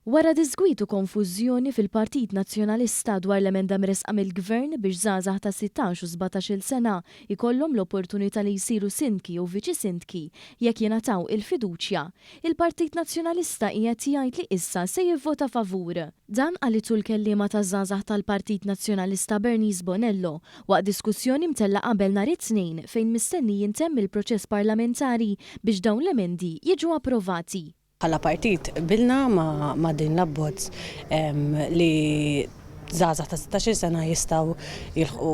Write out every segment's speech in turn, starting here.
Wara diżgwid u konfużjoni fil-Partit Nazzjonalista dwar l-emenda mressqa mill-Gvern biex żgħażagħ ta' 16 u 17-il sena jkollhom l-opportunità li jsiru sindki jew viċi sindki jekk jingħataw il-fiduċja, il-Partit Nazzjonalista qiegħed jgħid li issa se jivvota favur. Dan qalitu l-kelliema taż-żgħażagħ tal-Partit Nazzjonalista Bernice Bonello waqt diskussjoni mtellgħa qabel nhar it-Tnejn fejn mistenni jintemm il-proċess parlamentari biex dawn l-emendi jiġu approvati. Bħala partit qbilna ma' din l-abbozz li żgħażagħ ta' 16-il sena jistgħu jilħqu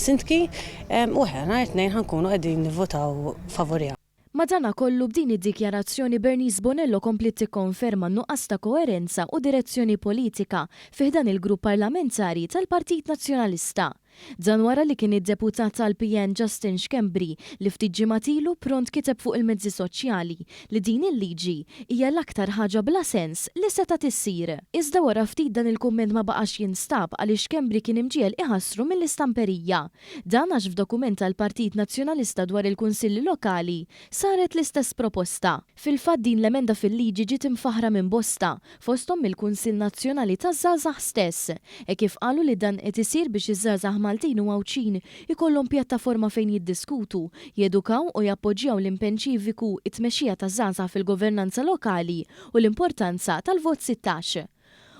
sindki u eħe nhar it-Tnejn ħa nkunu qegħdin nivvotaw favuriha. Madanakollu b'din id-dikjarazzjoni Bernice Bonello kompliet tikkonferma n-nuqqas ta' koerenza u direzzjoni politika fi ħdan il-grupp parlamentari tal-Partit Nazzjonalista. Dan wara li kien id-Deputat tal-PN Justin Schembri li ftit ġimgħat ilu pront kiteb fuq il-mezzi soċjali li din il-liġi hija l-aktar ħaġa bla sens li setgħet issir. Iżda wara ftit dan il-kumment ma baqax jinstab għaliex Schembri kien imġiegħel iħassru mill-istamperija. Dan għax f'dokument tal-Partit Nazzjonalista dwar il-Kunsilli Lokali saret l-istess proposta. Fil-fatt din l-emenda fil-liġi ġiet imfaħħra minn bosta, fosthom mill-Kunsill Nazzjonali taż-Żgħażagħ stess, hekk kif qalu li dan qed isir biex iż-żgħażagħ Maltin u Għawdxin ikollhom pjattaforma fejn jiddiskutu, jedukaw u jappoġġjaw l-impenn ċiviku, it-tmexxija taż-żgħażagħ fil-governanza lokali u l-importanza tal-vot 16.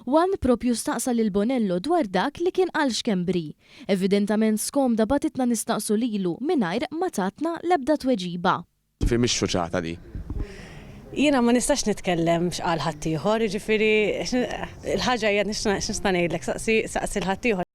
One propju staqsa lil Bonello dwar dak li kien qal Schembri. Evidentament skomda bagħtitna nistaqsu lilu mingħajr ma tatna l-ebda tweġiba. Ġifieri mhix xuċata di. Jiena ma nistax nitkellem x'qal ħaddieħor, jiġifieri l-ħaġa hija x'nista' ngħidlek, saqsi saqsi 'l ħaddieħor.